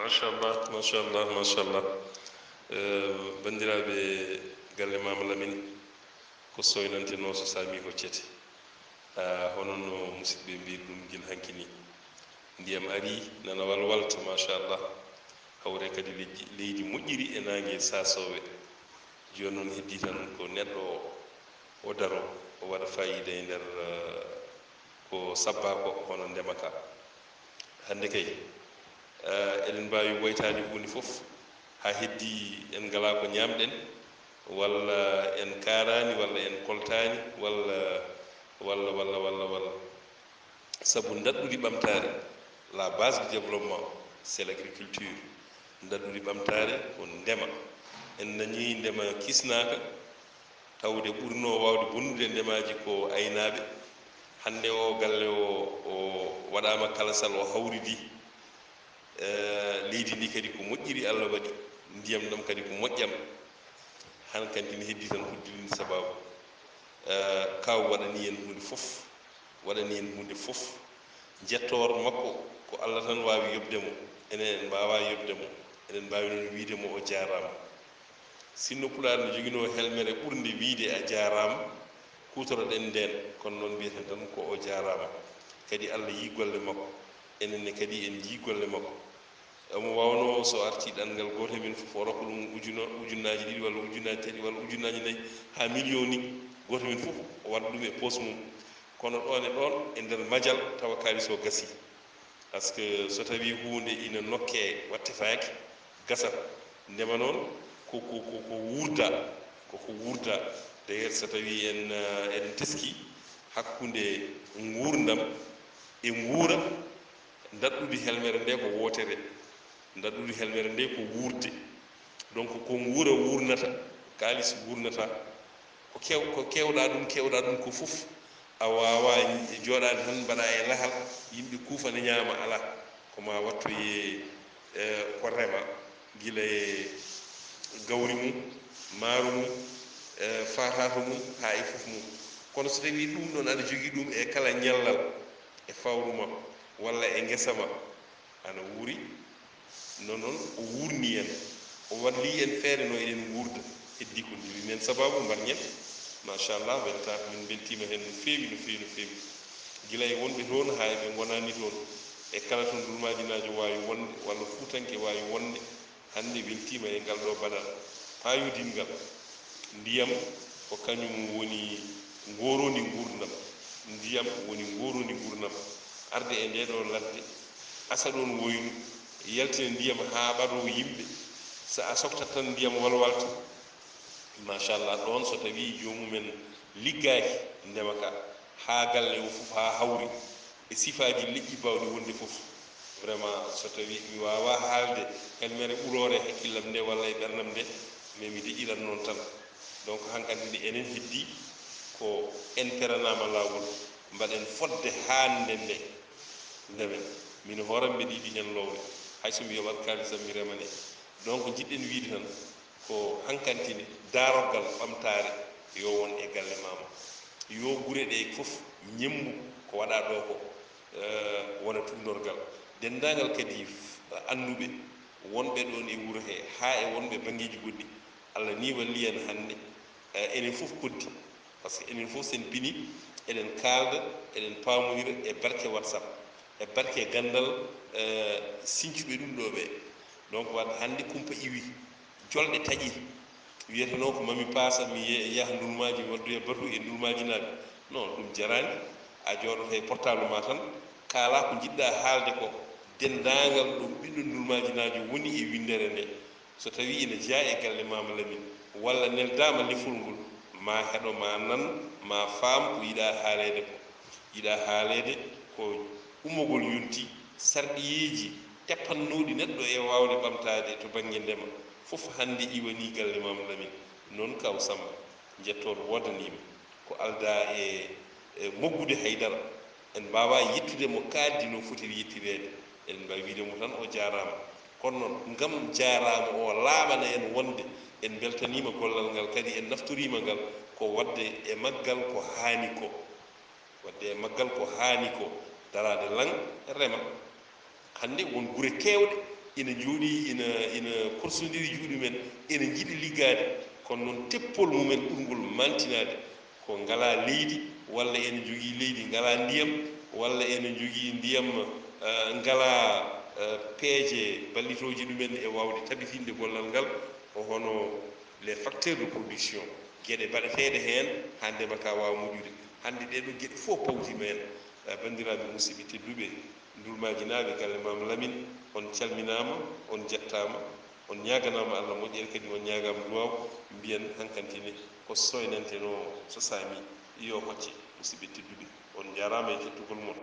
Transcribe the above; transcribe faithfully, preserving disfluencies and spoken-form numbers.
Machallah, machallah, machallah. Eh, banndiraaɓe galle Maama Lamin, ko soynante noo so saami hoccete. Ah, hono no musidɓe mbiyri ɗum gila hanki nii. Ndiyam arii, nana walwalta, machallah. Hawre kadi leydi, leydi moƴƴiri e naange saasoowe. Jooni noon heddii tan ko neɗɗo o, o daroo, o waɗa faayiida e nder, eh, ko sabbaa ko, hono ndema ka. Hannde kay, eh, eɗen mbaawi woytaade huunde fof, haa heddii en ngalaa ko ñaamɗen, walla en kaaraani, walla en koltaani, walla, walla, walla, walla, walla. Sabu ndaɗɗudi ɓamtaare, la base du développement, c'est l'agriculture. Ndaɗɗudi ɓamtaare ko ndema. En nanii ndema kisnaaka, tawde ɓurnoo waawde bonnude ndemaaji ko aynaaɓe. Hannde o galle o, o waɗaama kalasal, o hawridii. Eh, leydi ndi kadi ko moƴƴiri Allah waɗi, ndiyam ɗam kadi ko moƴƴam. Hankadi ne heddii tan ko dilli sabaabu. Eh, kaw waɗanii en huunde fof, waɗanii en huunde fof. Njettoor makko ko Allah tan waawi yoɓde mo, enen en mbaawaa yoɓde mo, eɗen mbaawi noon wiyde mo o jaaraama. Sinno Pulaar ne joginoo helmere ɓurnde wiyde a jaaraama, kuutoro-ɗen ndeen, kono noon mbiyeten tan ko o jaaraama. Kadi Allah yii golle makko, enen ne kadi en njii golle makko. Omo waawnoo so artii ɗanngal gooto e men fof o rokka ɗum ujuno-, ujunnaaji ɗiɗi walla ujunnaaji tati walla ujunnaaji nayi haa miliyoŋ ni, gooto e men fof o waɗa ɗum e poos mum. Kono ɗoon e ɗoon e nder majal tawa kaalis o gasii. Par ce que so tawii huunde ina nokkee wattetaake, gasat. Ndema noon ko, ko, ko, ko wuurda, ko ko wuurda. D'ailleurs, so tawii en, eh, eɗen teskii hakkunde nguurndam e nguura, ndaɗɗudi helmere nde ko wootere. Ndaɗɗudi helmere nde ko wuurde. Donc, ko nguura wuurnata, kaalis wuurnata. Ko kew-, ko keewɗaa ɗum, keewɗaa ɗum ko fof, a waawaa jooɗaade tan mbaɗa e lahal, yimɓe kuufa ne ñaama, alaa. Ko ma wattoye, eh, ko rema, gila e gawri mum, maaro mum, eh, faataato mum, haa e fof mum. Kono so tawii ɗum ɗoon aɗa jogii ɗum e kala ñallal, e fawru ma, walla e ngesa ma, ana wuuri, no noon o wuurni en, o wallii en feere no eɗen nguurda. Heddii ko dilli en sabaabu mbar ñen. Machallah, weltaama, min mbeltiima heen no feewi, no feewi, no feewi. Gila e wonɓe toon haa e ɓe ngonaani toon, e kala to ndulmaajinaajo waawi wonde, walla fuutanke waawi wonde, hannde weltiima e ngal ɗo baɗal paayodingal. Ndiyam ko kañum woni ngooroondi nguurndam. Ndiyam woni ngooroondi nguurndam. Arde e ndee ɗo ladde, asa ɗoon woynu, yaltina ndiyam haa ɓadoo yimɓe. So a soktat tan ndiyam walwalta. Machallah, ɗoon so tawii joomum en liggaaki ndema ka, haa galle o fof haa hawri, e sifaaji leƴƴi baawɗi wonde fof. Vraiment, so tawii mi waawaa haalde helmere ɓuroore e hakkillam nde walla e ɓerndam nde, mais mi deƴƴirat noon tan. Donc, hankadi nde enen heddii ko en peranaama laawol, mbaɗen fodde haande nde ndemen. Min hooram mbeɗa yiɗi heen lowre, hay so mi yoɓat kaalisam mi remane. Donc, njiɗɗen wiyde tan, ko hankantine daarorgal ɓamtaare yo won e galle Maama. Yo gure ɗe fof ñemmbu ko waɗaa ɗo ko, eh, wona tuugnorgal. Denndaangal kadi f-, annduɓe wonɓe ɗoon e wuro he, haa e wonɓe banngeeji goɗɗi, Allah ni walli en hannde, eh, enen fof koddi. Par ce que enen fof, sen pini, eɗen kaalda, eɗen paamondira e barke WhatsApp, e barke ganndal, eh, siñcuɓe ɗum ɗo ɓe. Donc, waɗ hannde kumpa iwi, jolɗe taƴi, wiyata noon ko mami paasa, mi ye-, yaha ndulmaaji, mi waddoya batu e ndulmaajinaaɓe. Non, ɗum jaraani. A jooɗoto e portable ma tan, kaalaa ko njiɗɗaa haalde ko, denndaangal ɗo ɓiɗɗo ndulmaajinaajo woni e winndere nde. So tawii ina jeyaa e galle Maama Lamin, walla neldaama lefol ngol, ma heɗo, ma nan, ma faam ko yiɗaa haaleede ko. Yiɗaa haaleede ko ummagol yonti, sarɗiyeeji teppannooɗi neɗɗo e waawde ɓamtaade to bannge ndema, fof hannde iwanii galle Maama Lamin. Noon, Kaaw Sammba, njettoor woodanii ma. Ko aldaa e, e moggude hay dara. En mbaawaa yettude mo kaaɗdi no fotiri yettireede. Eɗen mbaawi wiyde mo tan o jaaraama. Kono noon, ngam jaaraama o laaɓana en wonde en mbeltaniima gollal ngal, kadi en naftoriima ngal, ko waɗde e maggal ko haani ko. Waɗde e maggal ko haani ko, daraade laŋ, rema. Hannde won gure keewɗe, ina njooɗi ina ina korsondiri juuɗe men, ina njiɗi liggaade, kono noon teppol mumen ɓurngol mantinaade ko ngalaa leydi, walla ene njogii leydi ngalaa ndiyam, walla ene njogii ndiyam ngalaa peeje ballitooje ɗumen e waawde tabitinde gollal ngal, ko hono les facteurs de production, geɗe mbaɗeteeɗe heen haa ndema ka waawa moƴƴude. Hannde ɗee ɗoo geɗe fof pawtiima heen. Banndiraaɓe musidɓe tedduɓe, Ndulmaajinaaɓe galle Maam Lamin, on calminaama, on njettaama, on ñaaganaama Allah moƴƴere, kadi on ñaagaama duwaaw. Mbiyen hankantine ko soynantenoo sosaami yo hocce. Musidɓe tedduɓe, on njaaraama e kettugol mon.